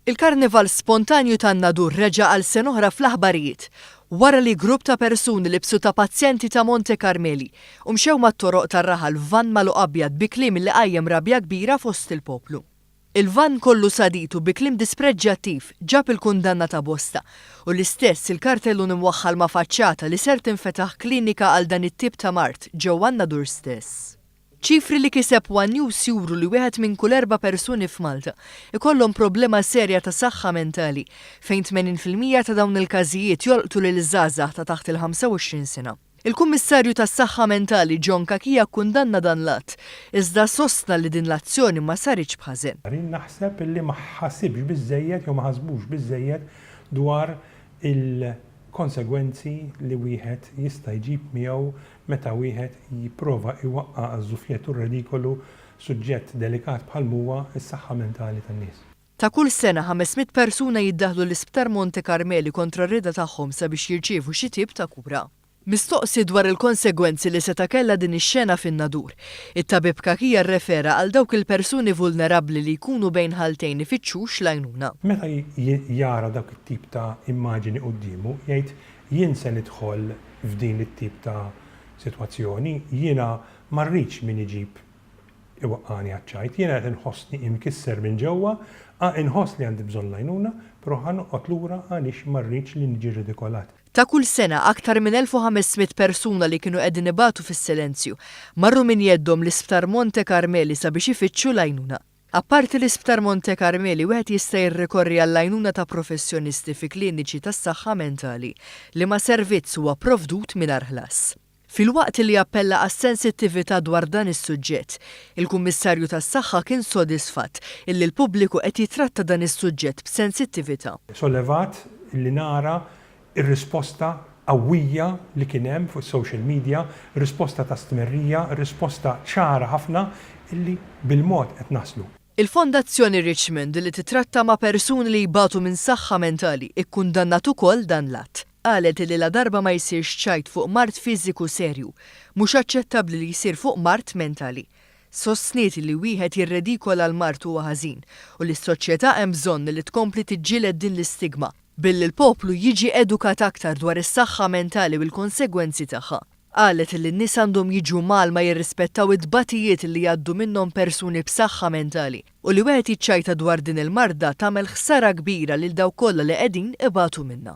Il-Karnival spontanju tan-Nadur reġa' għal sena oħra fl-aħbarijiet wara li grupp ta' persuni libsu ta' pazjenti ta' Monte Carmeli u mxew mat-toroq tar-raħal f'vann magħluq abjad bi kliem li qajjem rabja kbira fost il-poplu. Il-vann kollu sadid u bi kliem dispreġġjattiv ġab il-kundanna ta' bosta u l-istess il-kartellun imwaħħal ma' faċċata li ser tinfetaħ klinika għal dan it-tip ta' mard ġewwa n-Nadur stess. Ċifri li kiseb one News juru li wieħed minn kull erba' persuni f'Malta ikollhom problema serja ta' saħħa mentali, fejn 80% ta' dawn il-każijiet jolqtu lil żgħażagħ ta' taħt il-25 sena. Il-Kummissarju tas-Saħħa Mentali John Cachia kkundanna dan l-att, iżda sostna li din l-azzjoni ma saritx b'ħażen. Jien naħseb li ma ħasibx biżżejjed jew ma ħasbux biżżejjed dwar il-konsegwenzi li wieħed jista' jġib miegħu meta wieħed jipprova jwaqqa' għaż-żufjett u r-redikolu suġġett delikat bħal m'huwa s-saħħa mentali tan-nies. Ta' kull sena 500 persuna jiddaħħlu l-Isptar Monte Carmeli kontra r-rieda tagħhom sabiex jirċievu xi tip ta' kura. Mistoqsi dwar il-konsegwenzi li seta' kellha din ix-xena fin-Nadur, it-tabib Cachia rrefera għal dawk il-persuni vulnerabbli li jkunu bejn ħaltejn ifittxux l-għajnuna. Meta jara dawk it-tip ta' immaġini quddiemu jgħid Jien se nidħol f'din it-tip ta' sitwazzjoni, jiena ma rridx min iġib iwaqqagħni għaċ-ċajt, jiena qed inħossni imkisser minn ġewwa, inħoss li għandi bżonn l-għajnuna, però ħa noqgħod lura għaliex ma rridx li niġi ridikolat. Ta' kull sena, aktar minn 1,500 persuna li kienu qegħdin ibatu fis-silenzju, marru minn jeddhom l-Isptar Monte Carmeli sabiex ifittxu l-għajnuna. Apparti l-Isptar Monte Carmeli wieħed jista' jirrikorri għall-għajnuna ta' professjonisti fi kliniċi tas-saħħa mentali, liema servizz huwa pprovdut mingħajr ħlas. Filwaqt li appella għas-sensittività dwar dan is-suġġett, il-Kummissarju tas-Saħħa kien sodisfatt illi l-pubbliku qed jitratta dan is-suġġett b'sensittività. Sollevat li nara Ir-risposta qawwija li kien hemm fuq is-social media, risposta ta' stmerrija, risposta ċara ħafna illi bil-mod qed naslu. Il-Fondazzjoni Richmond li titratta ma' persuni li jbatu minn saħħa mentali ikkundannat ukoll dan l-att. Qalet illi ladarba ma jsirx ċajt fuq mard fiżiku serju, mhux aċċettabbli li jsir fuq mard mentali. Sostniet li wieħed jirredikola l-mard huwa ħażin u li s-soċjetà hemm bżonn li tkompli tiġġieled din l-istigma Billi l-poplu jiġi edukat aktar dwar is-saħħa mentali u l-konsegwenzi tagħha. Qalet li n-nies għandhom jiġu mgħallma jirrispettaw it-tbatijiet li jgħaddu minnhom persuni b'saħħa mentali u li wieħed jiċċajta dwar din il-marda tagħmel ħsara kbira lil dawk kollha li qegħdin ibatu minnha.